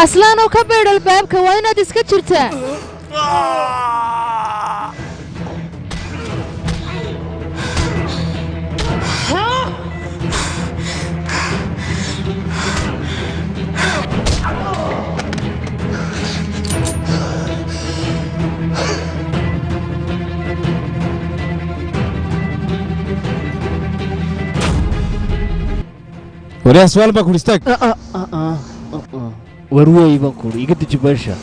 Aslaanoo ka baydh albaabka, waa inaad iska jirtaa. Waryaa, su'aal baa ku istaag. Warweey baan kuuri, iga deji beesha.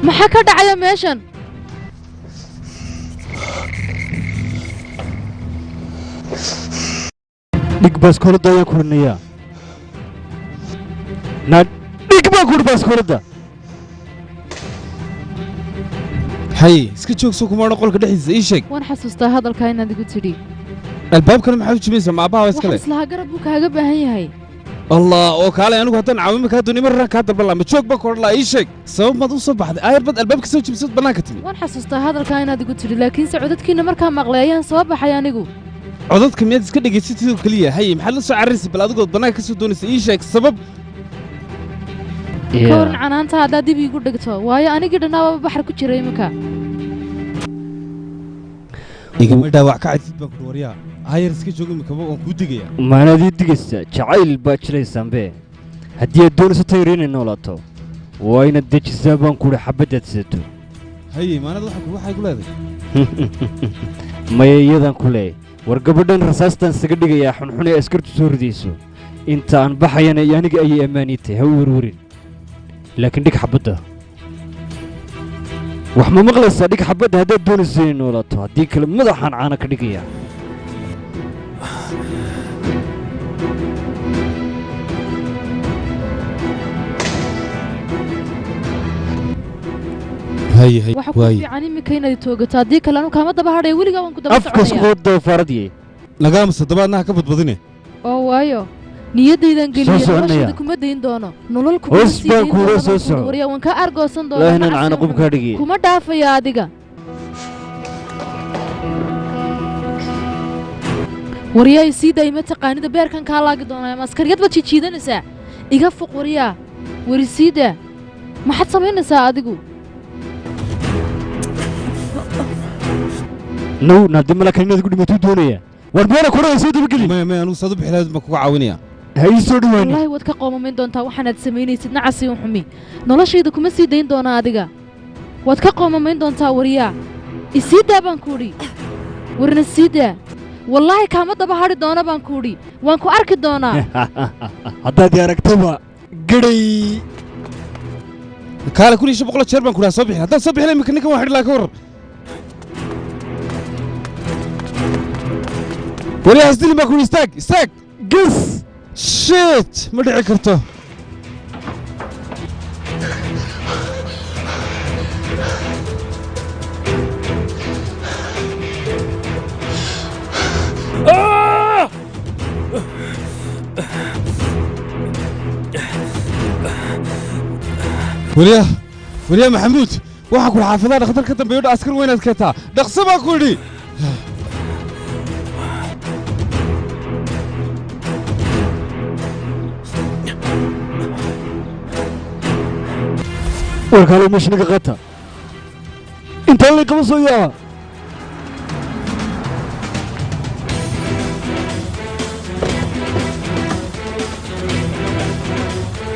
Maxaa ka dhacaya meeshan? Dhig baaskoolada ayaan kurinayaa. Naa dhig baan kuri baaskoolada. Haye, iska joogso, kuma odhan qolka dhexdiisa, ii sheeg. Waan xasuustaa hadalkaa inaad igu tidhi. Albaabkana maxaad u jibinaysaa? Ma aabbaha waa iska Waxaan leh? islahaa garab buu kaaga baahan yahay. Allah oo kaalay, anigu haddaan caawimo kaa doonay marran kaa dalban lahaa, ma joog baan ku odhan lahaa? Ii sheeg, sabab maad u soo baxday? Aayar bad albaabka soo jibisad, bannaanka timi. Waan xasuustaa hadalkaa inaad igu tidhi, laakiinse codadkiina markaa maqlay ayaan soo baxay anigu. Codadka miyaad iska dhegaysatid oo keliya? Haye, maxaad la soo cararaysa bal adigood bannaanka ka soo doonaysa? Ii sheeg sabab. Ka waran canaanta haddaad dib iigu dhigto? Waayo anigii dhannaababa baxar ku jira iminka. Igama dhaawac ka cadid baan ku waryaa. Aayar iska joog imikaba, waan kuu digayaa. Maanaad ii digaysaa? Jacayl baad jilaysaanbe. Haddii aad doonayso Tayar inay noolaato, waa inaad dejisaa baan kuuri xabaddaad sidato. Haye, maanad waxa waxay ku leedahay? Maya, iyadaan ku leeyay. War gabadhan rasaastaan isaga dhigayaa xunxun ee askartu soo ridayso inta aan baxayana, iyo aniga ayay ammaanii tahay. Ha u werwerin, laakiin dhig xabadda. Wax ma maqlaysaa? Dhig xabadda haddaad doonayso inay noolaato, haddii kale madaxaan caana ka dhigayaa. Haye haye. Waxa ku Waaye. fiican iminka inaad toogato, haddii kale anu kaama daba hadhaya, weligaa waan ku daba Afkas soconaya. Qood doofaaradiye. Nagaamasa dabaadna ha ka badbadine. Oo waayo niyaddaydan geliyey. Soo soconaya. Noloshayda kuma dayn doono, nolol kuma Hoos sii baan dayn kuula doono soo baan kuuhi. soco. Waryaa, waan kaa argoosan doonaa. Ilaahinan Nacas caana iyo qub xun. kaa dhigiye. Kuma dhaafaya adiga. Waryaa, sii daay. Ma taqaanida beerkan kaa laagi doonaa, ma askariyad baad jiijiidanaysaa? Iga fuq waryaa, wari sii daa. Maxaad samaynaysaa adigu? Now naadi malakan inaad ku dhimatuu doonaya. War meena kudhaya soo dabageli. Maya maya, anigu saad u bixi lahayd baan kuga caawinaya. Ha ii soo dhawaanin. Wallaahi waad ka qoomamayn doontaa waxaanaad samaynaysid, nacasi un xumi. Noloshayda kuma sii dayn doonaa adiga, waad ka qoomamayn doontaa. Waryaa, isii daa baan kuudhi. Warna sii daa, wallaahi kaama daba hadhi doona baan kuudhi, waan ku arki doonaa. Haddaad i aragtaba gadhay. Kaale, 1500 jeer baan ku dhaha soo bixin. Haddaan soo bixin imika ninkan waan xidhi lahaa, ka warran? Waryaa, hasdilin baan ku yidhi. Istaag, istaag. Gas. Shit, ma dhici karto. Waryaa, waryaa Maxamuud, waxaa ku xaafadaha dhakhtar ka dambeeyo dha askar weynaad keentaa, dhaqso baa ku idhi. Warkaalo meesha naga qaata intaan lay qaba soo yaaca.